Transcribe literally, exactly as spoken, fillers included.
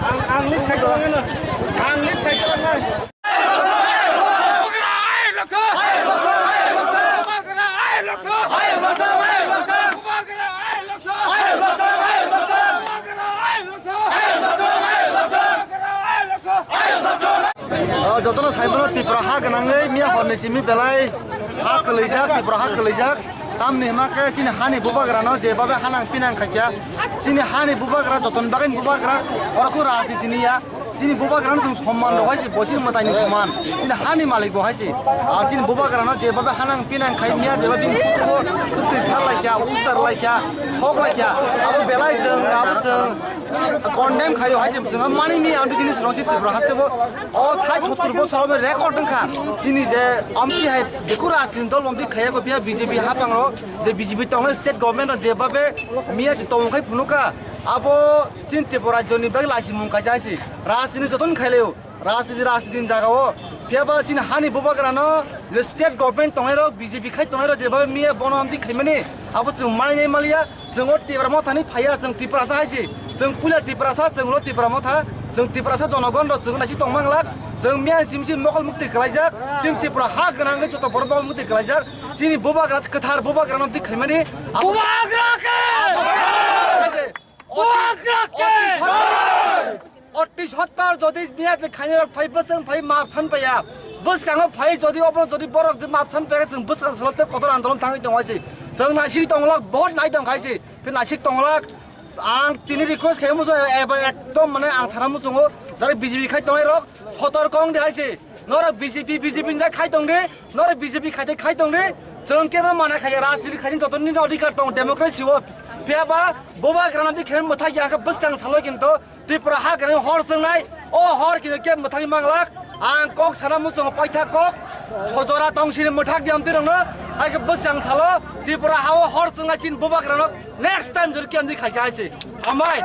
Ang, ang lead khai tong ang, ang lead khai tong ang. O, jotono saimano Tripura ha gwnangwi miya horni simi belai ha kwlaijak, Tripura ha kwlaijak. Tamni hima khe chini hani bubagrano jebabe hanang pinang khaikya, chini hani bubagra jotoni bagwi bubagra, oro kho rajniti niya. Chini bubagrano chwng somman rw hai se, bosir mwtaini soman. Chini hani malik bo hai se. Ar chini bubagrano jebabe hanang pinang khai miya, jeba bini phutugo twtwi sar laikya, ustar laikya, sok laikya. Abo belai chwng, abo chwng condemn khaio hai se, chwng mani miya, amtwi chini srong si Tripura haste bo. O sai sottur bosor obo record wngkha. Chini je amtwi hai jeku rajniti dol amtwi khaiya ko phiya B J P hapang ro, je B J P tongnai state government ro jebabe miya je tongmung khai phunuka. Abo chini Tripura rajyoni bagwi laisimung kaisa hai se. Rajniti jotono khailaio. Rajniti, rajniti ni jaga o. Phiya ba chini hani bubagrano je state government tongnai rok, B J P khai tongnai rok, jeba miya bono amtwi khaimani, abo chwng mani nai maliya. Chwng o Tipra Motha ni phaiya, chwng Tiprasa hai se. Chwng puila Tiprasa, chwng ulo Tipra Motha, chwng Tiprasa jonogon rok chwng naisi tongmang lak. Chwng miya chim chim mokol mukti kwlaijak, chini Tripura ha gwnang wngwi joto borok mokol mukti kwlaijak. Chini bubagra kwthar bubagrano amtwi khaimani. Abo Bubagra khe! Abo Bubagra khe! Oti sottar, oti sottar jodi miya je khainai rok phai bwswng phai map san paiya. Bwskango phai jodi obo jodi borok je map san paiya, chwng bwskang salo tei kotor andolon thangwi tongo hai se. Chwng naisik tonglak, bohot nai tong khai se. Phi naisik tonglak, ang tini request khai muchungo, eba ekdom mane ang sana muchungo, jare B J P khai tongnai rok, sotor kong di hai se. Norok B J P, B J P ni jai khai tong di, norok B J P khai tei khai tong di. Chwng kebo mana khaiya, rajniti khai tei joto nini odhikar tong, democracy o. Phiya ba, bubagrano di khe mwthai ya khe bwskang salo kinto, Tripura ha gwnang hor chwngnai, o hor kinto khe mwthai manglak. Ang kok sana muchungo paitha kok, sojora tong sini mwthak di amtwi rokno, hai khe bwskang salo, Tripura ha o hor chwngnai chini bubagrano next time jori khe amtwi khai khe hai se. Hambai.